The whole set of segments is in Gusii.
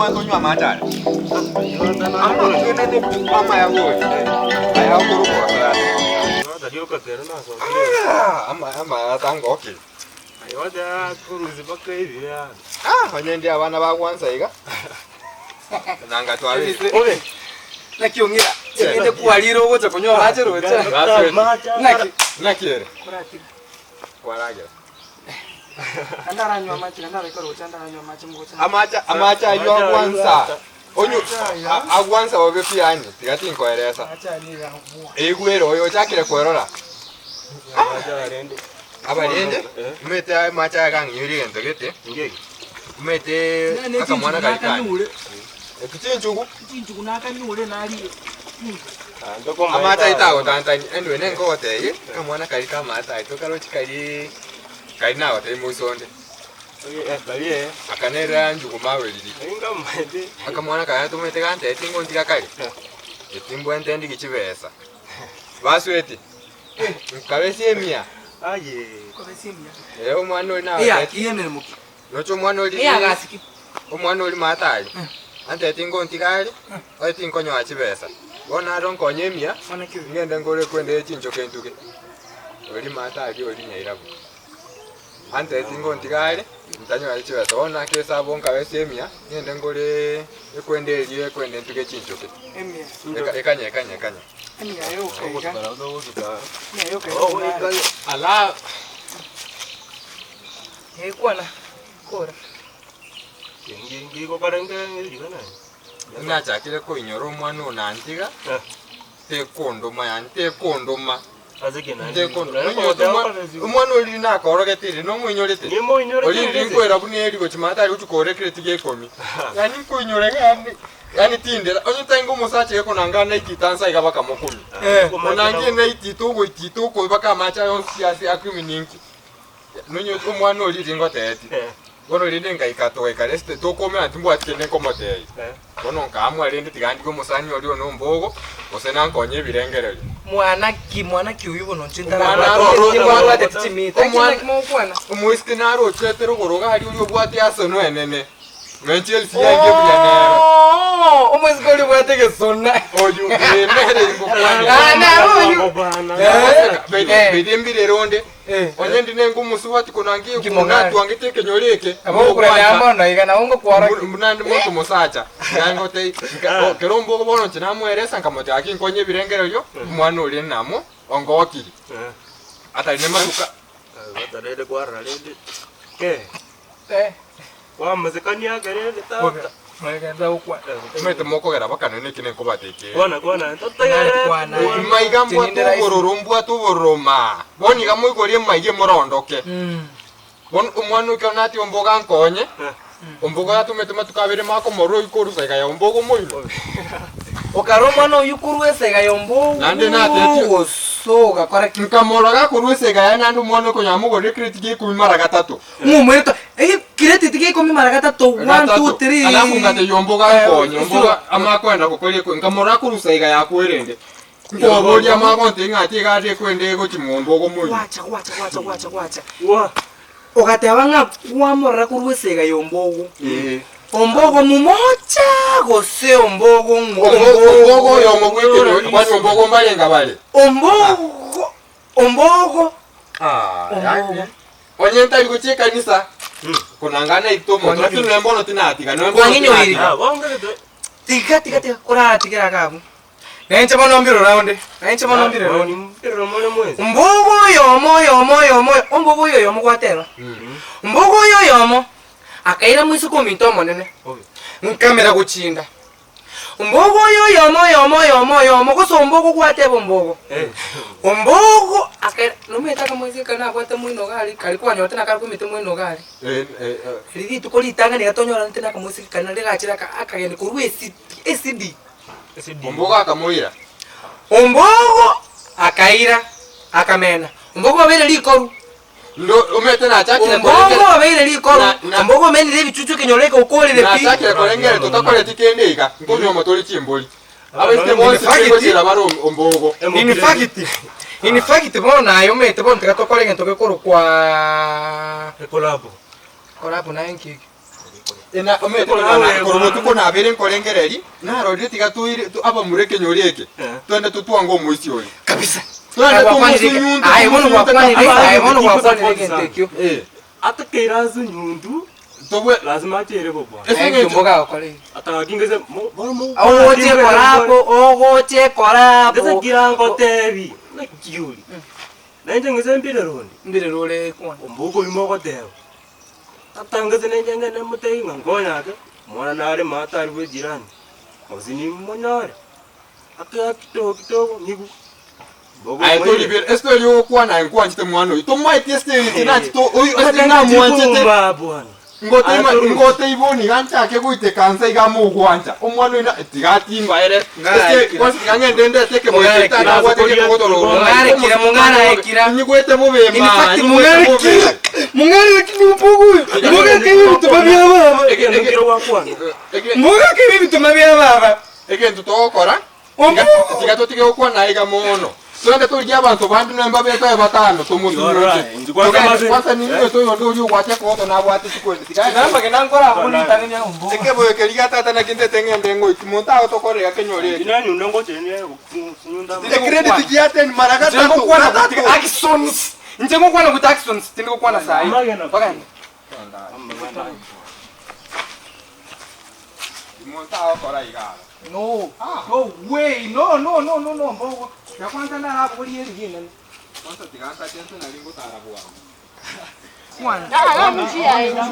obwate onywe amache aya. Amakenene amaya gori. Aya okorokwa gosarate. Ah, ama- amaya atangoki. Ah, onye ndi abana bagwansa iga. Nanga twabire. Obe. Naki ong'ira. Egende kwarire ogocha konywa amache roche. Naki. Naki ere? Koratiga. Kwaragera. Naende aranywe amache, naende araika roche, naende aranywe amache mogocha. Amache amache aywo agwansa. Onyu a- agwansa bobe pi yaani tiga tinkoeresa. Amache aya nigo agwa. Eigwere oyo ochakire kwerora. Abarende, omanyete amache aya gang'inyoria egento gete, omanyete akamwana kari kane. Eki chinchugu, Chinchugu nakanyure narire. amache ayio tagotantania, anyway nenkogotebia, akamwana kari kamaate ayio tokarochi kari kari nagotebia moiso onde. Aka nere njugu mawe riria. Akamwana kaye tomanyete gantebia tingontiga kare, etimbwente ndigie chibesa. Basweti, nkabesia emia. Eh, omwana oria nagotebia, roche omwana oria omwana oria maate aria, antebia tingontiga aria, onye tinkonyora chibesa. Bono naro nkonye emia, ngende ngore kwende chinchoke ntuge. Oria maate aria oria nyairabu. Antebia tingontiga are, ntanyore chibesa. Bono nake esabu nkabesia emia, ngende ngore ekwende eria ekwende ntuge chinchoke. Eka- Ekanye ekanye ekanye. Ala nachakire koinyora omwana oyo nantiga, tekondoma yaani tekondoma. Omwana oria riria nakorogete riria nomoinyorete? Oria riria nkoira buna eri gochia maate aria gochia kogora ekreti gia ikomi. Yaani nkoinyora ng'a yaani yaani tindera onye tari omosacha iga konanga naitite anse aiga bakamokumia. Konange naitite ogoitita okobe baka amache aya onsi ase akumia ninki? Nonye omwana oria riria ngotebetie, bono rende ngaika togaika rest tokoumera timbwati kende nkomotebia. Bono nkaamua rende tiga ndige omosani oria one ombogo, gose nankonye ebirengererio. Mwana ki, mwana ki oyio bono inche Omwana ntarabwate aroro- timbwabwateti chimita. Naki Omwana- naki mogokwana? Omoiseke narochete rogoro iga aria oria obwate aseno enene, nonya Chelsea yainge buya nero. Oo, omoiseke oria obwate egesona. Oyio ee nere ngokwanera. Ah, naro oyio. Bede bede mbirere onde, Onye ndi nengumusubati konange Kimong'are. natwangete ekenyoro eke, Nabo okokurania mono iga nabo ngokworokia. buna ndi monto mosacha, nangotei kero ombogo bono inche namoeresa nkamotebia gaki nkonye ebirengererio, omwana oria namo ongokiri. Atari nematuka Omanyete mokogera bakane neki nenkobateke. Maiga mbwate obororo mbwate obororo maa. Bono iga moigorie maiga emorondoke. Bono omwana oyo ekero natia ombogo ankonye, ombogo atomete matuko abere makomorora oyio korwa esaiga ya ombogo moino. Okara omwana oyio korwa esaiga ya ombogo Naende natetie- gose ogakora ki? Nkamorora gakorwa esaiga yaye naende omwana okonya amogorere ekreti gia ikomi mara gatato. Ng'omoeto, ekireti tiga ikomi mara gatato, one, Gatato. two, three. Alafu ngatebia omboga ankonye, Eh, omboga amakwenda gokoria ekwe, nkamorora akorusa iga yakwerende. Nkoboria amagontebia ng'a tiga are ekwende egochia mombogo moino. Gwacha, gwacha, gwacha, gwacha, gwacha. Ogateba ng'a kwamorora korwa esega ya ombogo. Eh. Ombogo momocha gose ombogo ng'o? Ombogo ombogo oyomo bw'ekenyoro, kwani ombogo mbarenga bare? Ombogo, ombogo. Ah, Ombogo. yaani, Onye ntari gochia ekanisa, konanga naitwe omonto, lakini nonya mbono tinatiga, nonya mbono Kwang'inyoire. tinatiga. Tiga, tiga, tiga, oratigera iga abwo. Na inche bono mbire round, na inche bono mbire round. Mbogo oyomo, oyomo, oyomo, oyo- ombogo oyo oyomo gwateba. Mbogo oyo oyomo, akaira moiseke ominto omonene, nkamera gochinda. Ombogo oyo oyomo oyomo oyomo oyomo gose ombogo gwateba ombogo. Ombogo akera nomanyete akamoisia ekero nabwate moino iga aria kari kwanyorete nakare komete moino iga aria. Riria rituko ritang'ani iga tonyoranete na akamoiseke karia naende gachire aka akagenda korwa esidi esidi. Ombogo akamoira. Ombogo akaira akamena. Ombogo obeire rikoru. Ndo omanyete nachakire Ombogo korengera obeire rikoru, Na- na- ombogo omenire ebichuchu ekenyoro eke okorire pi. nachakire korengera totakoreti kende iga nkonywa omotori chimbori abaiseke bonsi In fact- tigochera bare om- ombogo In fact, in fact bono aye omanyete bono tiga tokore egento gekorokwa Ekolabo. Collabo naye nki eke? Ena omanyete konyora korwa botuko nabere nkorengereria, narorire tiga toire abamura ekenyoro eke, twende totwange omoisia oria. Kabisa. Twende Gwakwanire eke- tomosunyunte, Aye bono tomosunyunte gwakwanire kabisa. aye bono gwakwanire egento ekio. Eh, Atakeire ase nyundu, tobwe lazima achere gokwana. Ase Aye eng'encho- mboga agokora iga. Atagakingese mo- bono mo- Ogoche korapo, ogoche korapo. Gese kirangotebi, naki ori? Nainche ng'ise mbire ronde. Mbire rore kwana. Ombogo oyio mogoteba. Tatangete nainche ngende motebi ng'a nkonye ake, omwana nare maate aria bwa ejirani, gose nimonyore, ake kidogo kidogo nigwe. Mbogo Aye omoire. tori estori ogokwana aye nkwanchete mwana oyo tomaeti estori tinachete oyo estori namwanchete Chibumba bwana. Ngoteima Aye, tori- ngoteiboni iga nchake goiteka nse iga mogwancha omwana oyo na tiga atimba ere Ng'arekire. kwanza tiga ng'ende ndete ekeboyo Ng'arekire. nabwate gekogotoro Ng'arekire, mong'arekire. nyigwete bobe In ma fact, nyigwete bobe mong'arekire. Mong'arekire mbogo oyo. Mboga kebe ebituma bia baba. Ege- ege- Ekero gwakwana. ege- Mboga kebe ebituma bia baba. egento togokora tiga tiga totige gokwana iga mono twende torigie abanto bande noe mbabete aye batano tomosunyunte Alright, inche kwanza Togende- mase- kwanza ninwe toyonde oria ogwate kogoto nabwate chikwende tiga Nambage nankora abwo ritang'ani ago mbogo. Ekeboyo keria gia tata naki ntete ng'ende ngoiti monto agotokorera kenyore eke. Inche nanyunda ngoche niye sinyunda ama. Ecredit giaten mara Inche gatato ngokwana gatato. kuti actions. Inche ngokwana kuti actions tindi gokwana sahi. Amagena. Bagende. Monto agokora iga. No. No way. No no no no no mbogo. Ya kwanza narabogoria erigi inene. Kwanza tiga ntache nse nari ngotara bwango. Kwana.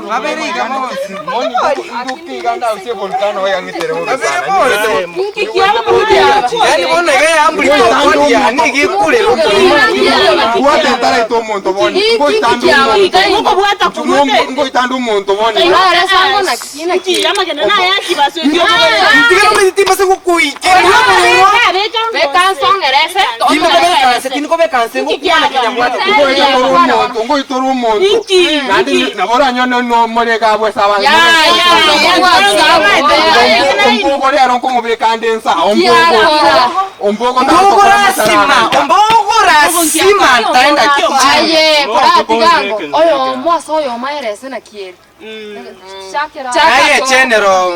Babere iga bonsi. Moni nduki iga ndausie volcano oya ng'itere bobe Babere sana. bonsi. Yani bono iga yamburi kokodia ani gikurera Bwate ntaraita omonto boni. Ngoitanda omonto. Ngoitanda omonto boni. Ntigere omanyete timbase gokoikera tindikobeka nse ngokwana kinyabwate Ngoitora omonto, ngoitora omonto. Naende nabo oranyone nomorega abwe sawa. Ombogo rero nkomobeka nde nsa. Ombogo. Ombogo Ombogo rasima ombogo rasima ntaenda chini Aye, koratigango oyo mwasa oyo maerese na kieri aye chenero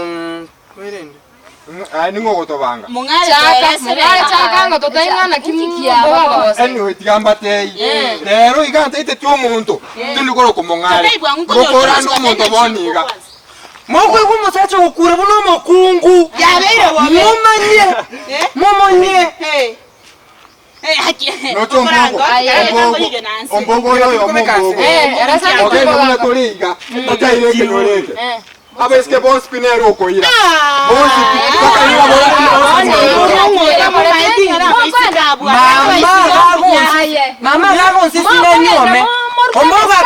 werende Aye ning'o ogotobanga. chakanga totaing'ana kimboga Anyway, tiga mbatei. Rero iga ntaiteti omonto. Tindi korokwa omong'are. Ngokora ande omonto bono iga. mokwegwa omosacha ogokura buna omokungu momanye momanye Nocho ombogo. Ombogo. Ombogo oyo oyomo ombogo. Ogende buna tori iga. Otaire ekenyoro eke. Abaiseke bonsi pi nere okoira. Bonsi pi. Bakaira bora. mama gagonsi mama gagonsi sinanyome omboga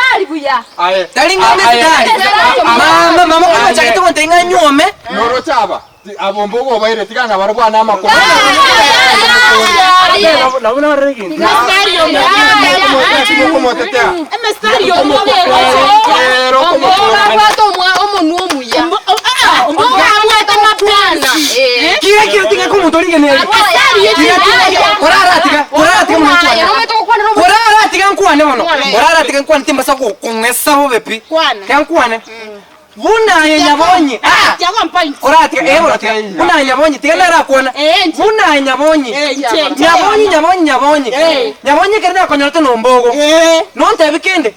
Aye. tari ng'ame sitari mama mama omachagete gonte ng'anyome Norochaba. Abo ombogo obaire tigana barabwana amakoro. Nabo narora egento. Timokomotetea. Rero omboga abwate omonu omuya kira kira tiga komonto origeneri kira kira korara tiga korara tiga mono nkwane korara tiga nkwane mono korara tiga nkwane timbasa gokong'esa bobe pi tiga nkwane buna nyabonyi ah korara tiga eh bora tiga buna nyabonyi tiga narakwana buna nyabonyi nyabonyi nyabonyi nyabonyi nyabonyi kere nakonyorete nombogo nontebi kende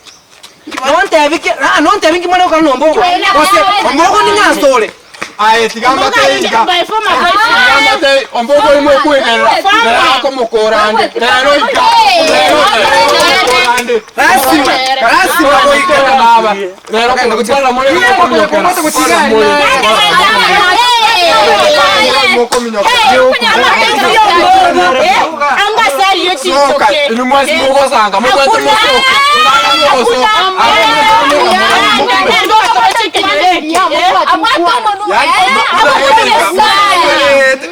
nontebi ke ah nontebi nkimwana okora nombogo gose ombogo ning'asore Aye tiga mbatei iga. Tiga mbatei ombogo imwe okwegerera. Rero akomokora ande. Rero iga. Rero akomokora ande. rasima rasima goikera Baba. Rero komokora more mokominyokera. Mokominyokera. Soka, inu mwasi mugosanga mugwete mosoka. Ngana mosoka.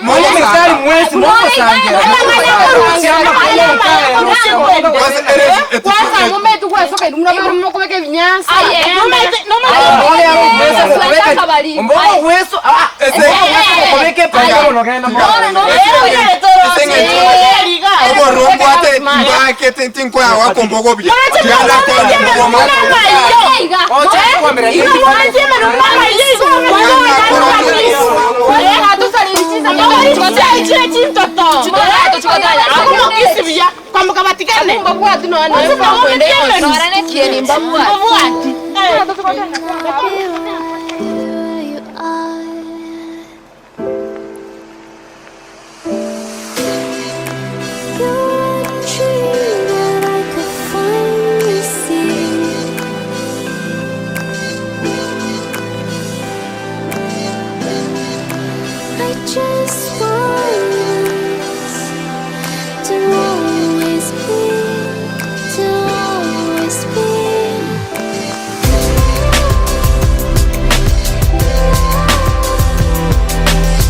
Mwenye mistari mwesi mokosangira kwanza mumetu gwesoka mukubeka ebinyasa ombogo gweso kobeka epanga bono genda Omorero mbwate mbakete tinkoya goaka ombogo buya. Tiga nakwane ombogo omake. Where you are. You're a dream that I could finally see. I just